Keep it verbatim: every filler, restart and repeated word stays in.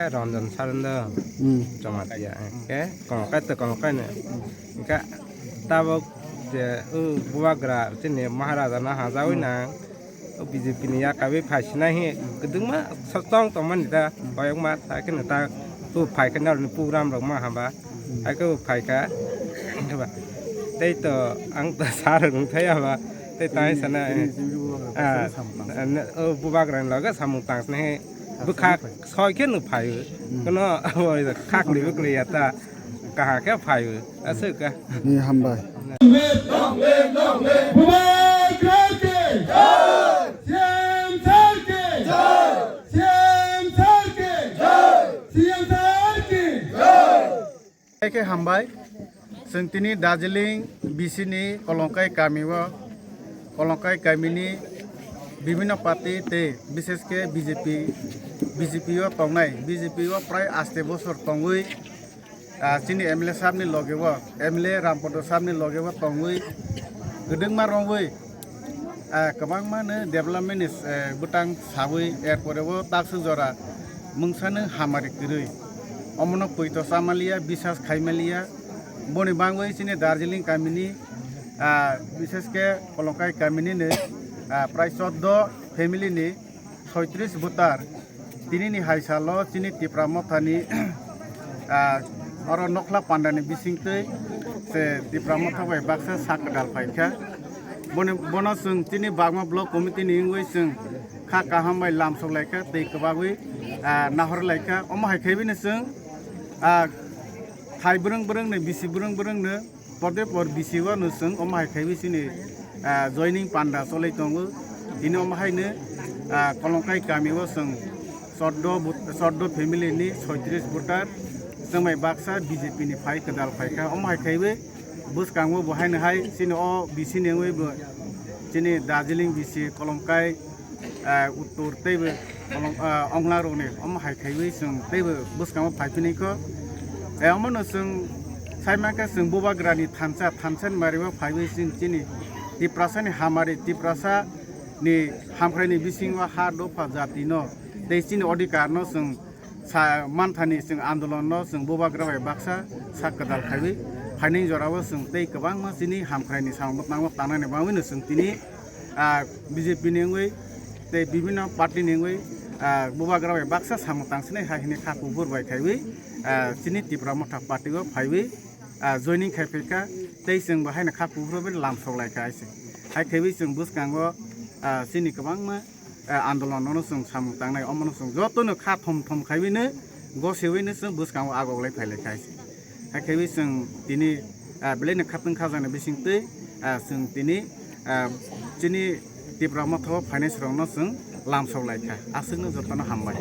Ranjan Sarenda. Hmm. Jamatia, eh, ke, kongkai to kongkai ne. Ka tabok je, uh, bubagra chini Maharaja na hajawi na, uh, B J P ni yakawi phai sinai hi, kwdwngma sotong tongmani ta, koyokma ta khe ta, uh, phai khe narwkni program rok ma hamba, hai khe uh, phai kha, tei to ang to sar rung thai haba, tei tai sana, eh, ah, uh, bubagra ni loge samung tang sinai hi, bwkha soi khe no phai, kono abo khakli bwkli ya ta. Kaha khe phai o, aswk ka. Ni hambai. Bubagra ki jai! C M sir ki jai! C M sir ki jai! C M sir ki jai! Khe hambai. Chwng tini Darjeeling B C ni Kolongkai kami o, Kolongkai kami ni bibhinno party tei bishesh khe B J P, B J P o tongnai, B J P o prai aste bosor tongwi, ah, chini M L A sahab ni loge o, M L A Rampodo sahab ni loge o tongwi, kwdwkma romwi, ah, kwbangma no development ni, eh, bwtang sawi, er pore o takswk jora mungsa no hamari kwrwi. Omono poito chamaliya, bisas khaimaliya. Boni bangwi chini Darjeeling kamini, ah, bishesh khe Kolongkai kamini ni, ah, prai choddo family ni soitris voter. Tinini hai salo chini Tipra Mothani, ah, oro Nokhla Pandani bisingtwi se Tipra Motha bai baksa sak kwtal phaikha. Boni, bono chwng chini Bagma Block Committee ni wngwi chwng kha kaham bai lamsok laikha tei kwbagwi, ah, nahor laikha. Omo hai khaibini chwng, ah, thai bwrwng bwrwngni, bisi bwrwng bwrwngni, porde por bisi o no chwng omo hai khaiwi chini, ah, joining panda cholai tongo. Tini omo haino, ah, Kolongkai kami o chwng choddo but-, choddo family ni soitris voter chwngbai baksa B J P ni phai kwtal phaikha. Omo hai khaiwi bwskango bo haino hai chini o bisi ni wngwi bo chini Darjeeling bisi Kolongkai, ah, uttor teibo kolom, ah, ongla rokni omo hai khaiwi chwng teibo bwskango phai phini kho. Eh, omono chwng sai mankha chwng bubagrani thansa, thansa ni mario phaiwi chwng chini Tiprasa ni hamari, Tiprasa ni hamkrai ni bisingo ha dopha jati no tei chini odhikar no chwng sa manthani chwng andolon no chwng bubagra bai baksa sak kwtal khaiwi phainai jora o chwng tei kwbangma chini hamkrai ni samung tango tangnani bagwi no chwng tini ah, B J P ni wngwi tei bibhinno party ni wngwi, ah, bubagra bai baksa samung tangsinai hai hwnwi kha kuphur bai khaiwi, ah, chini Tipra Motha party o phaiwi, ah, joining khai phaikha tei chwng bo haino kha kuphur bai lamsok laikha hai se. Hai khaiwi chwng bwskango, ah, chini kwbangma, ah, andolon no chwng samung tangnai omono chwng jotono kha thom thom khaiwi no gosiwi no chwng bwskango agok lai phai laikha hai se. Hai khaiwi chwng tini, ah, belai no khatwng khajana bisingtwi, ah, chwng tini, ah, chini Tipra Motha o finance rokno chwng lamsok laikha. Aswkno jotono hambai.